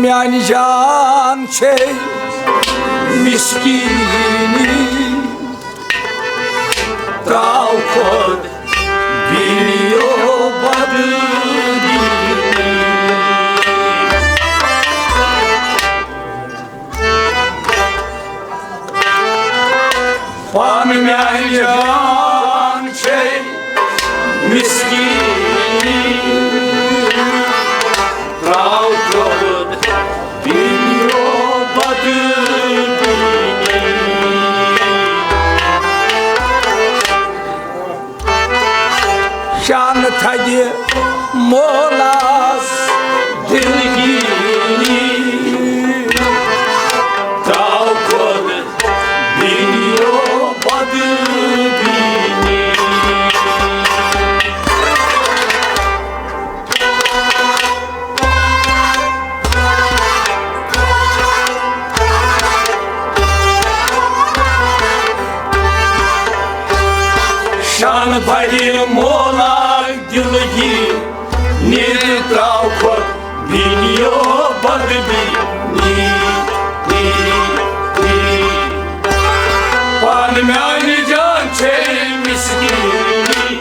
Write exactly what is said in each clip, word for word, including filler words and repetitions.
میانہِ جان چھے مسکیٖنی، تراو خۄد بیلیو بدبیٖنی۔ پان میانہِ جان چھے مسکیٖن، تراو خۄد بیلیو بدبیٖنی۔ شان تھدِ مولاس دلگیری، تراو خۄد بیلیو بدبیٖنی۔ شان بھری مولا دلگیری، تراو خۄد بیلیو بدبیٖنی۔ پان میانہِ جان چھے مسکیٖنی۔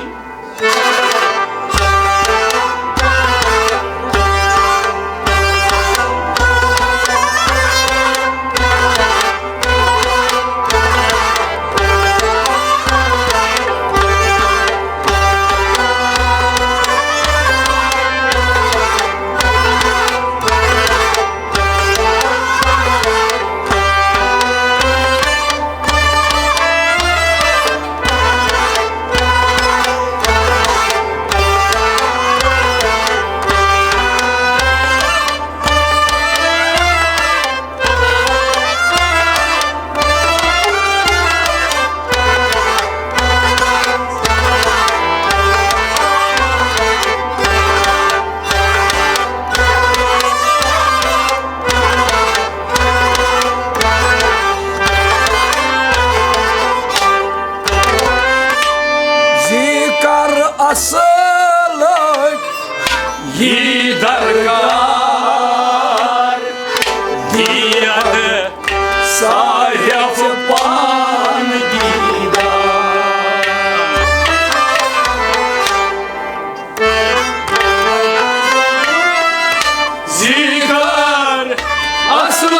زی کر اصل یی درکار، دِیَد صاحب پان دیدار۔ زی کر اصل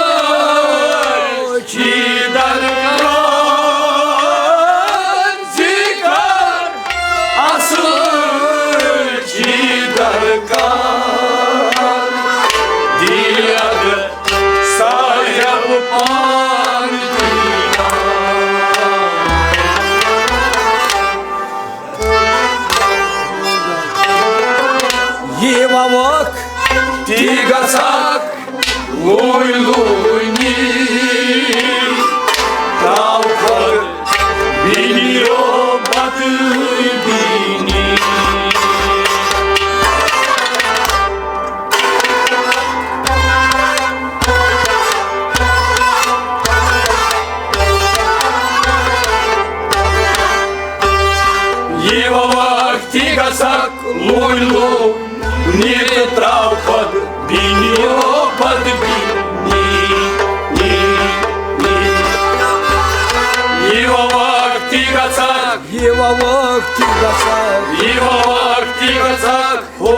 چی درکار، زی کر اصل چی درکار، دِیَد صاحب پان دیدار۔ یی ووکھ تی گژھکھ لوٗنۍ لوٗنی، تراو خۄد بیلیو بدبیٖنی۔ یی ووکھ تی گژھکھ لوٗنۍ لوٗنۍ، تہٕ تراو خۄد بیلیو بدبیٖنی۔ یی ووکھ تی گژھکھ، یی ووکھ تی گژھکھ، یی ووکھ تی گژھکھ، ہو،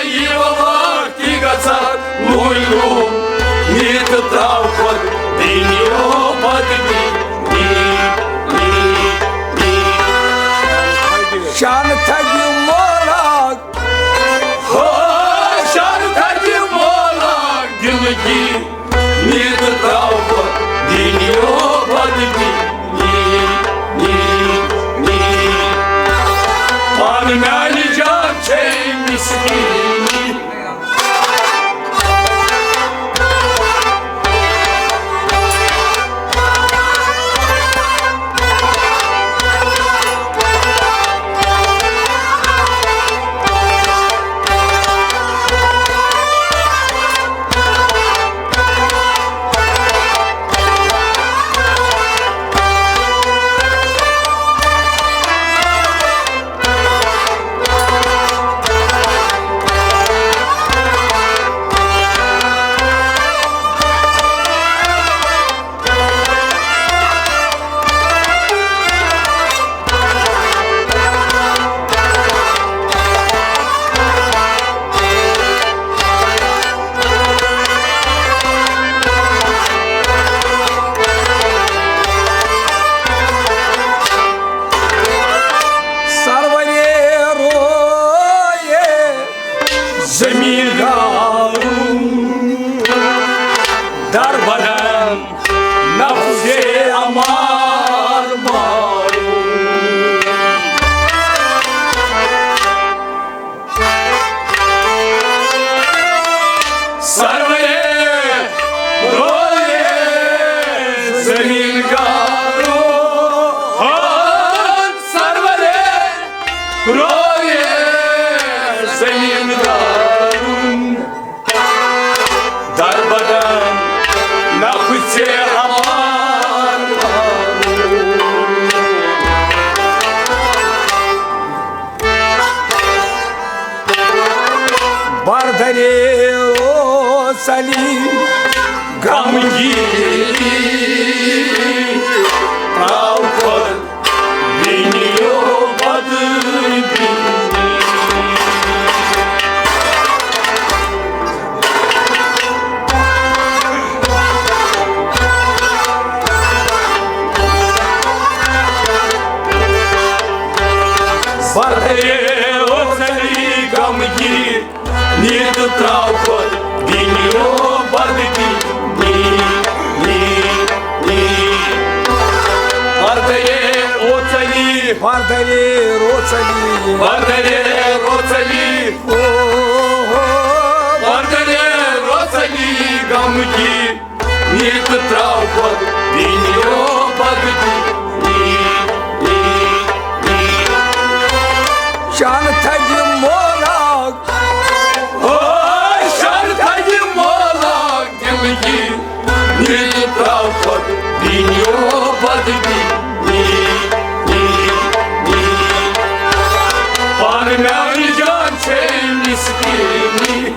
یی ووکھ تی گژھکھ لوٗنۍ لوٗنۍ، تہٕ تراو خۄد بیلیو بدبیٖنی۔ شان تھدِ مولا، ہو، شان تھدِ مولا دلگیری، تراو خۄد بیلیو بدبیٖنی۔ پان میانہِ جان چھے مسکیٖنی۔ سرورے روزے زمیٖن گارو، ہان سرورے روزے زمیٖن گارُن، دربدن نفسے امان۔ بردرے اوس علی غمگیٖن، تراو خۄد بِنیو بدبیٖن۔ بردرے اوس علی غمگیٖن، نیٖرِتھ تراو خۄد بِنیو بدبیٖن۔ بردرے اوس علی، بردرے روز علی، بردرے روز علی، او، او، بردرے روز علی غمگیٖن، نیٖرِتھ تراو خۄد بِنیو بدبیٖن۔ شان تھدِ مولا، ہاے شان تھدِ مولا، دِلگیٖر، نیٖرِتھ تراو خۄد بِنیو بدبیٖن۔ پانہٕ میانہِ جان چھے مِسکیٖنی۔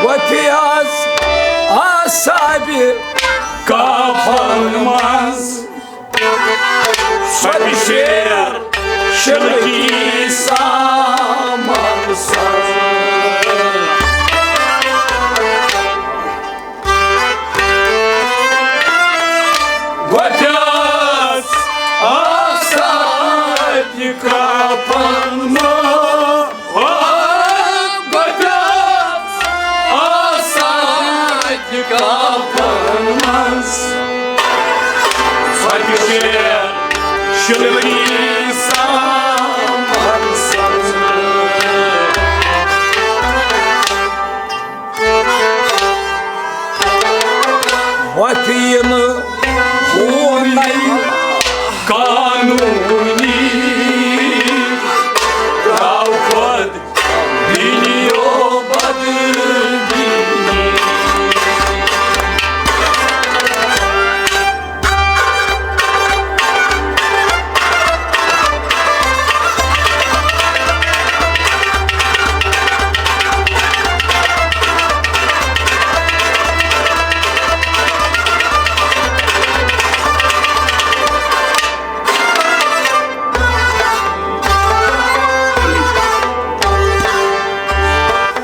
وفیاس آسابِ کافن منٛز، سۄ تہِ شیر شِلکی سامان ساز۔ گۄڈیس آسان تہِ کافن منٛز، گۄڈیس آسان تہِ کافن منٛز، سۄ تہِ شیر شِلکی سامان ساز۔ وۄتھِ یِنہٕ ہوٗنۍ قانوٗنی، تراو خۄد بِنیو بدبیٖنی۔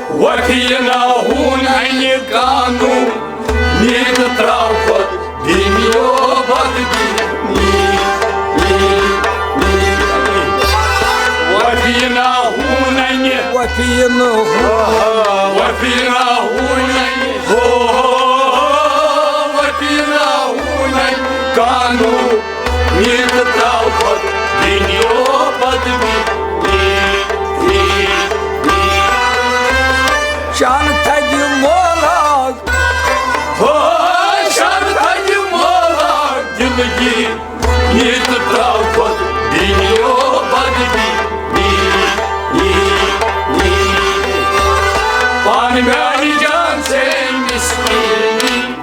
وۄتھِ یِنہٕ ہوٗنۍ اَنہِ قانوٗن، نیٖرِتھ تراو خۄد بِنیو بدبیٖنی۔ وۄتھِ یِنہٕ ہوٗنۍ اَنہِ، وۄتھِ یِنہٕ ہوٗنۍ، وۄتھِ یِنہٕ ہوٗنۍ اَنہِ، ہو، ہو، وۄتھِ یِنہٕ ہوٗنۍ اَنہِ قانوٗن، نیٖرِتھ تراو خۄد بِنیو بدبیٖنی۔ شان تھدِ مولا، ہو، شان تھدِ مولا، دِلگیٖر، نیٖرِتھ تراو خۄد بِنیو بدبیٖنی۔ پانہٕ میانہِ جان چھے مِسکیٖنی۔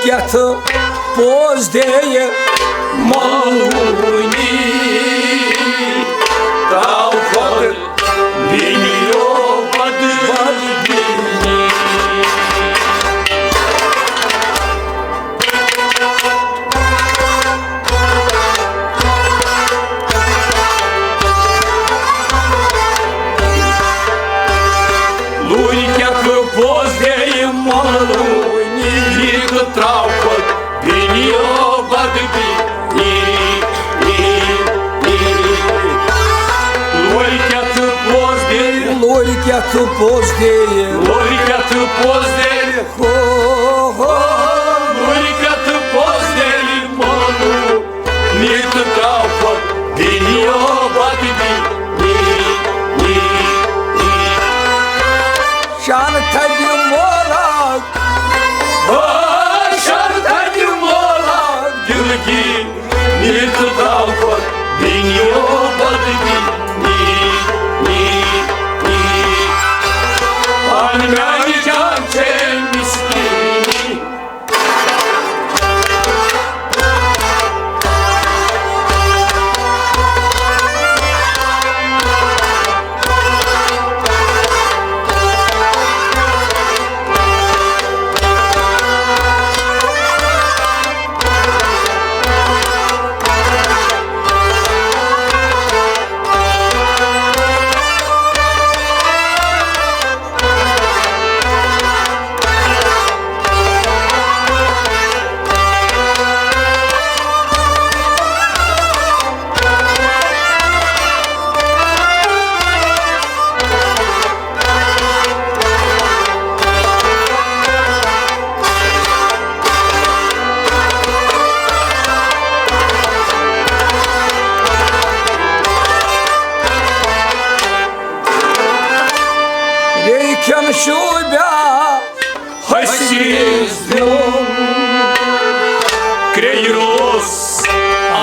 کیٛاہ تہٕ پوز دے مولوٗنی، ترٛاو کھۄر بیٚنیو بدبینی۔ لوٗرۍ کیٛاہ تہٕ پوز دے مولوٗنی، تہٕ ترٛاو کھۄر بیٚنیو بدبینی۔ لوٗرۍ کیٛاہ تہٕ پوز دے، لوٗرۍ کیٛاہ تہٕ پوز دے، لوٗرۍ کیٛاہ تہٕ پوز دے، ہو، ہو۔ لوٗرۍ کیٛاہ تہٕ پوز دے مولوٗنی، تہٕ ترٛاو کھۄر بیٚنیو بدبینی۔ شان تھدِ مولا، ہا، شرطِ مولا دل کی، نیت دعوت دینیو بدبی، نی، نی، نی۔ پان میانی جان چھے مسکین۔ بیٚیہِ کھٮ۪ن شوٗبیا حسیٖس دیُن، کرٛیٚیہِ روٚس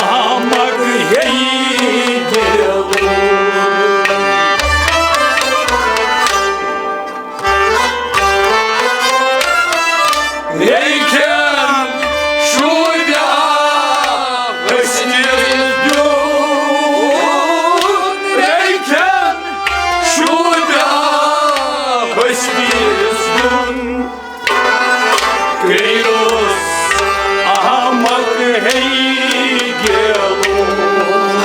احمد ہیٚیہِ گیلُن۔ لیکن شوٗبیا حسیٖس دیُن، لیکن شوٗبیا حسیٖس دیُن۔ کرٛیٚیہِ روٚس احمد ہیٚیہِ گیلُن۔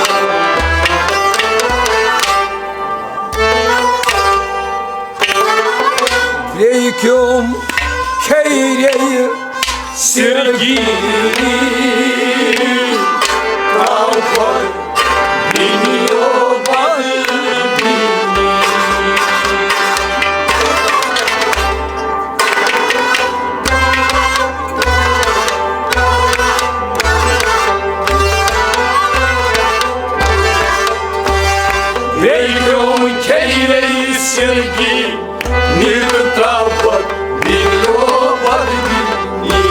بیٚیہِ کیوٚم کھیٚیہِ ریٚیہِ سِرگی، ترٛاو کھۄر بیٚنیو بدبینی۔ بیٚیہِ کیوٚم کھیٚیہِ ریٚیہِ سِرگی، نیت ترٛاو کھۄر بیٚنیو بدبینی۔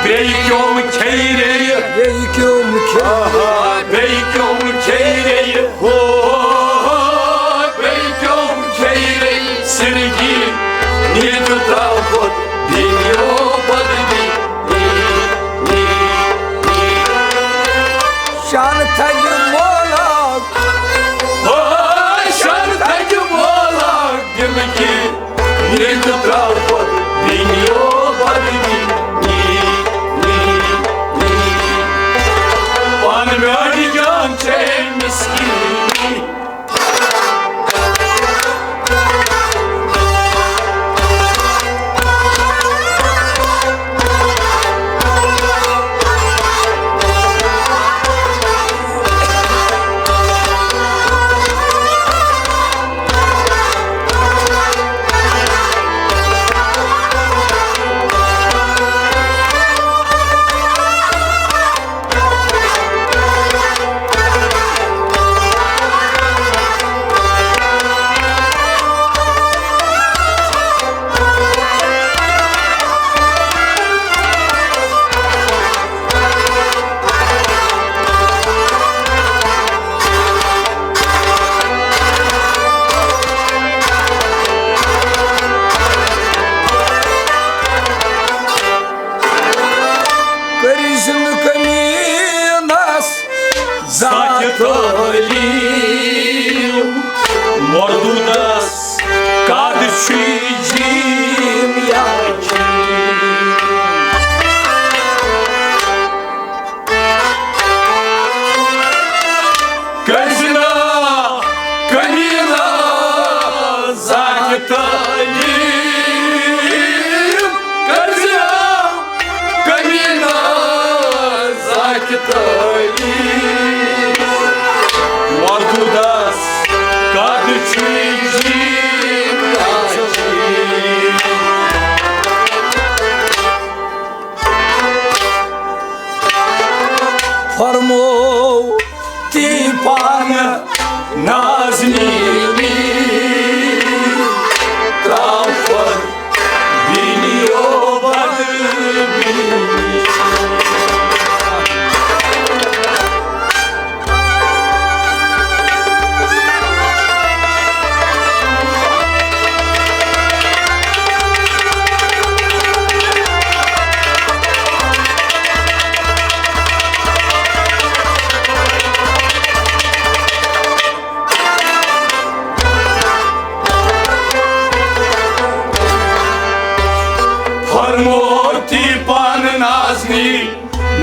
بیٚیہِ کیوٚم کھیٚیہِ ریٚیہِ، بیٚیہِ کیوٚم کھیٚیہِ، آہا، بیٚیہِ کیوٚم کھیٚیہِ ریٚیہِ، ہو، بیٚیہِ کیوٚم کھیٚیہِ ریٚیہِ سِرگی، نیت ترٛاو کھۄر بیٚنیو بدبینی۔ شان تھدِ مولا، ہو، شان تھدِ مولا دل کی، نیت ترٛاو کھۄر بیٚنیو بدبینی۔ پان میانی جان چھے مسکین۔ ساتہِ تعلیٖم مردوٗدس کد چھُے جیم یا جیم؟ کٔرزِ نا کٔمی نا ذاتِ تعلیٖم، کٔرزِ نا کٔمی نا ذاتِ تعلیٖم۔ مردوٗدس کد چھُے جیم یا جیم؟ فرمو تی پانہٕ نازنینی، تراو خود بینیو بدبینی۔ فرموتی پانہٕ نازنی،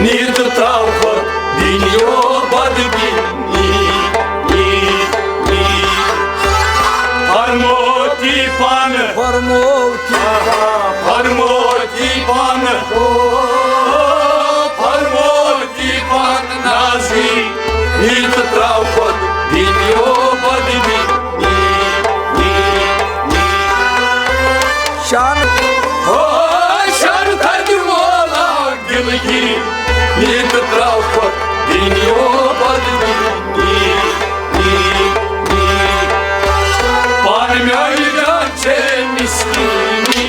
نیٖت تراو خود بینیو بدبینی۔ فرموتی پانہٕ، فرموتی پانہٕ، فرموتی پانہٕ، او، فرموتی پانہٕ نازی، نیٖت تراو خود بینیو بدبینی۔ شان۔ ہو، شان تھدِ مولا دِلگی، نیٖت تراو خود بینیو بدبینی۔ پان میانہِ جان چھے مسکینی۔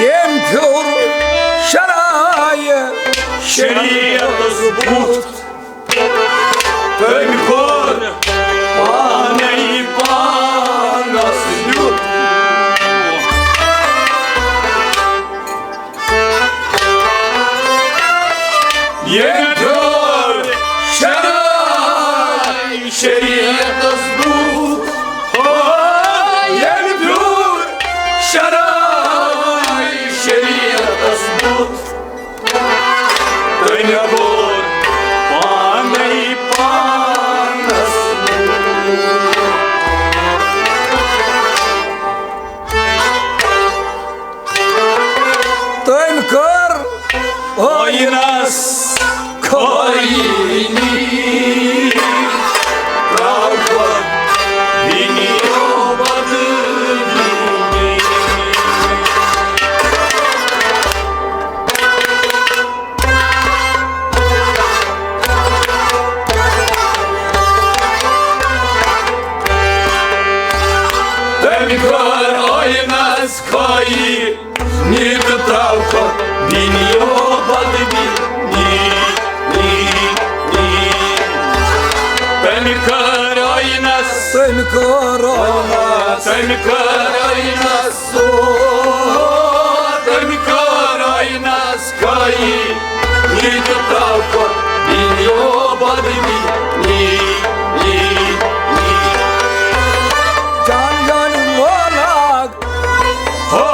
ییٚمۍ پھیوٚر شرایع شریعتس بُتھ، تٔمۍ کوٚر پانے پانس لیُت۔ ییٚمۍ پھیوٚر شرعی شریعتس بُتھ، ہو، ییٚمۍ پھیوٚر شرعی شریعتس بُتھ، تٔمۍ کوٚر پانے پانس۔ تٔمۍ کٔر ٲیٖنس خٲیٖنی، ترٛاو خۄد بینیو بدبینی۔ تٔمۍ کٔر ٲیٖنس خٲیٖنی تہٕ ترٛاو خۄد بینیو بدبینی۔ تٔمۍ کٔر ٲیٖنس، تٔمۍ کٔر ٲیٖنس، تٔمۍ کٔر ٲیٖنس، او، تٔمۍ کٔر ٲیٖنس خٲیٖنی تہٕ ترٛاو خۄد بینیو بدبینی۔ جان جان مولا، ہو،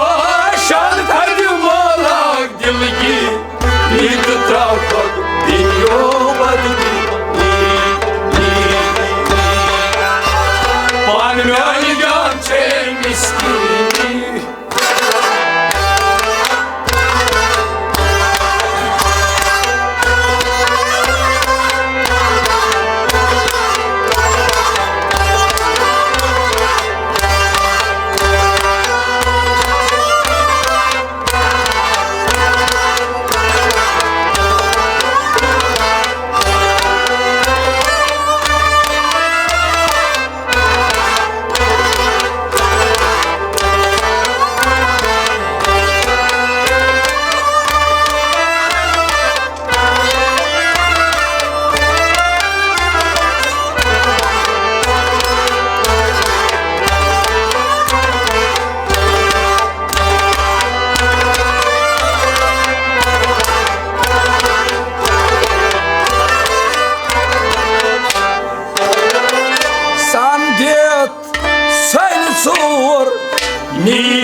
شان تھدِ مولا دِلگی، نیٖت ترٛاو خۄد بینیو بدبینی۔ پان میانہِ جان چھے مسکینی۔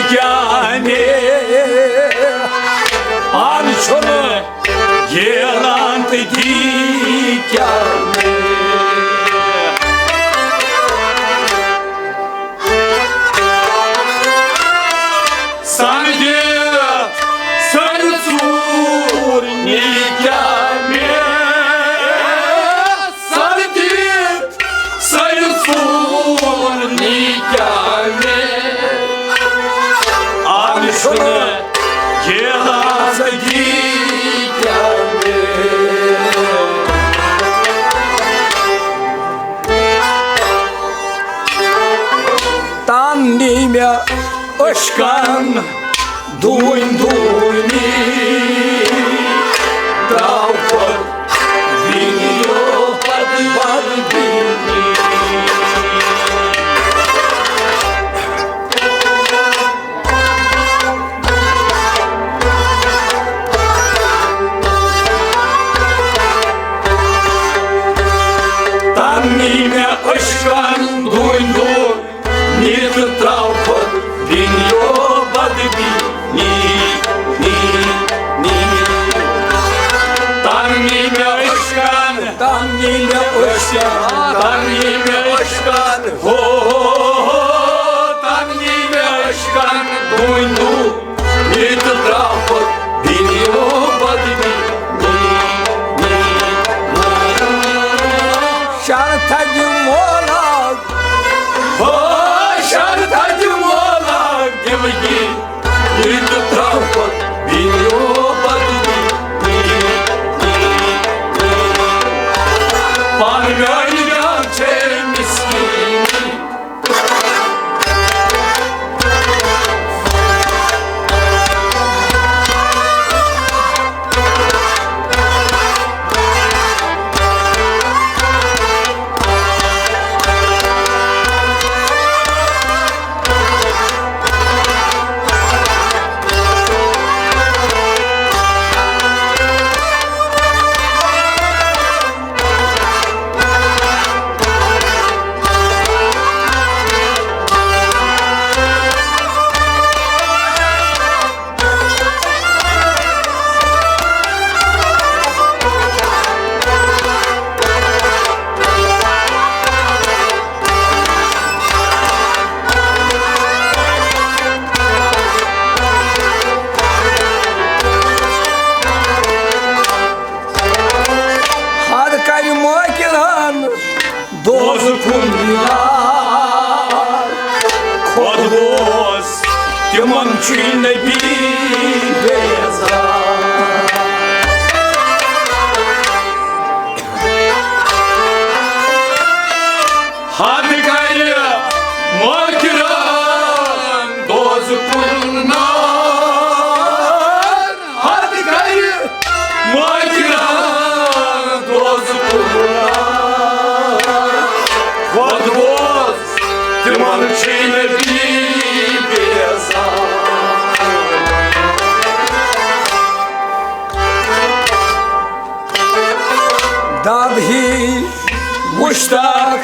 کیٛاہ مےٚ، پانہٕ چھُنہٕ گیلان تہٕ دی کیٛاہ مےٚ۔ سَن دِتھ سَن ژوٗر نی کیٛاہ مےٚ، سَن دِتھ سَن ژوٗر نی کیٛاہ مےٚ۔ آز چھُنہٕ گیلان تہٕ دی کیٛاہ مےٚ۔ تَن نی مےٚ اشکن دوٗنۍ دوٗنۍ ترٛاو پتہٕ ویٖڈیو پتہٕ بدبیٖنی۔ تَن نی مےٚ اشکن دوٗنۍ دوٗنۍ نی تہٕ ترٛاو پتہٕ ویٖڈیو بدبیٖنی۔ نی، نی، نی۔ تَن نی مےٚ اشکن، تَن نی مےٚ اشکن، تَن نی مےٚ اشکن۔ ہو، ہو، ہو، ہو، تَن نی مےٚ اشکن دوٗنۍ دوٗنۍ نی تہٕ ترٛاو پتہٕ ویٖڈیو بدبیٖنی۔ شرطہ دِ مولا۔ ہو، شرطہ دِ مولا دِلگی، یہِ تہٕ ترٛاو پتہٕ ویٖڈیو بدبیٖنی۔ پانہٕ میٛانہِ جان چھے مِسکیٖنی۔ حد کرِ ماکران دوزخُن نار۔ خۄد گوس تِمن چھُے نبی بیزار۔ حد کرِ ماکران دوزخُن نار۔ حد کرِ ماکران دوزخُن نار۔ خۄد گوس تِمن چھُے نبی بیزار۔ داد ہی وُشتاخ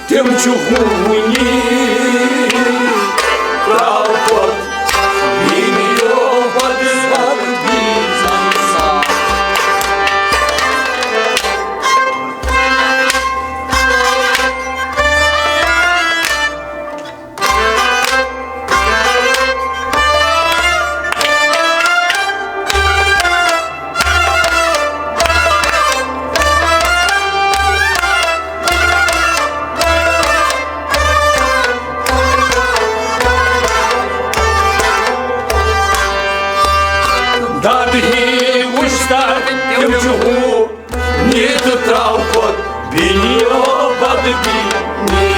تِم چھِ ہوٗنی، ترٛاو پتہٕ ویٖڈیو بدبیٖنی۔ داد ہی وُشتاخ تِم چھِ ہوٗنی، تہٕ ترٛاو پتہٕ ویٖڈیو بدبیٖنی۔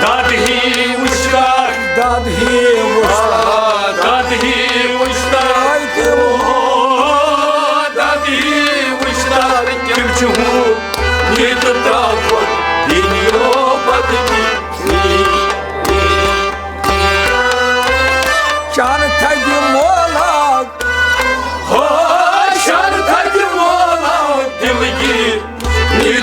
داد ہی وُشتاخ، داد ہی وُشتاخ، داد ہی وُشتاخ، داد ہی وُشتاخ تِم چھِ ہوٗنی، تہٕ ترٛاو پتہٕ ویٖڈیو بدبیٖنی۔ چانہٕ تھدِ مولا، ہو، چانہٕ تھدِ مولا دِلگیٖر، یہِ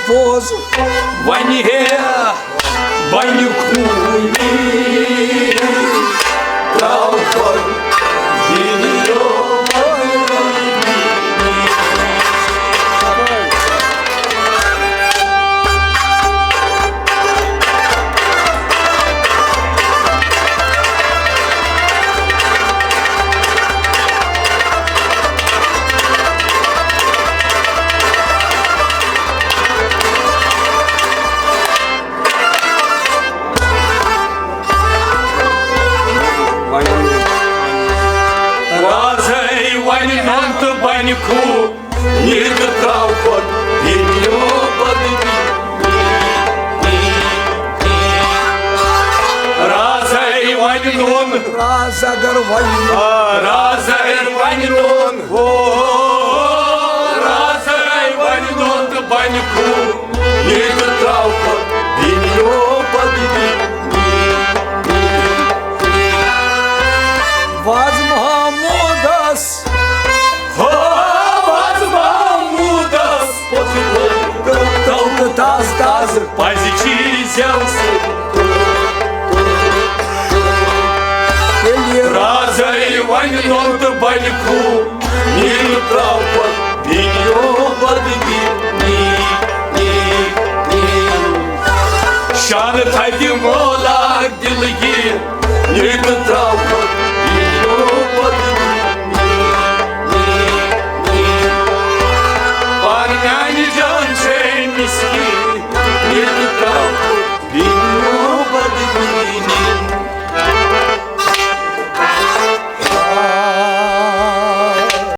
بوز۔ وۄنۍ ہے بنہِ خوٗنی ترٛاوکھ دِنہِ رازے وۄنۍ نوٚن تہٕ بنہِ خوٗن، یہِ تہٕ ترٛاو پتہٕ دِنہِ بدبی۔ رازے وۄنۍ نوٚن۔ راز اگر وۄنۍ نوٚن۔ آ، رازے وۄنۍ نوٚن۔ او، رازے وۄنۍ نوٚن تہٕ بنہِ خوٗن، یہِ تہٕ ترٛاو پتہٕ دِنہِ بدبی۔ واز محمودس۔ ہو، واز محمودس۔ تازٕ تازٕ پزِ چھی زٮ۪و سۭتۍ۔ ییٚلہِ رازے وۄنۍ نوٚن تہٕ بنہِ خوٗن، نیٖلہٕ ترٛاو پتہٕ دِنہِ بدبی۔ شانہٕ تھدِ مولا دِلگیر، نیٖلہٕ ترٛاو پتہٕ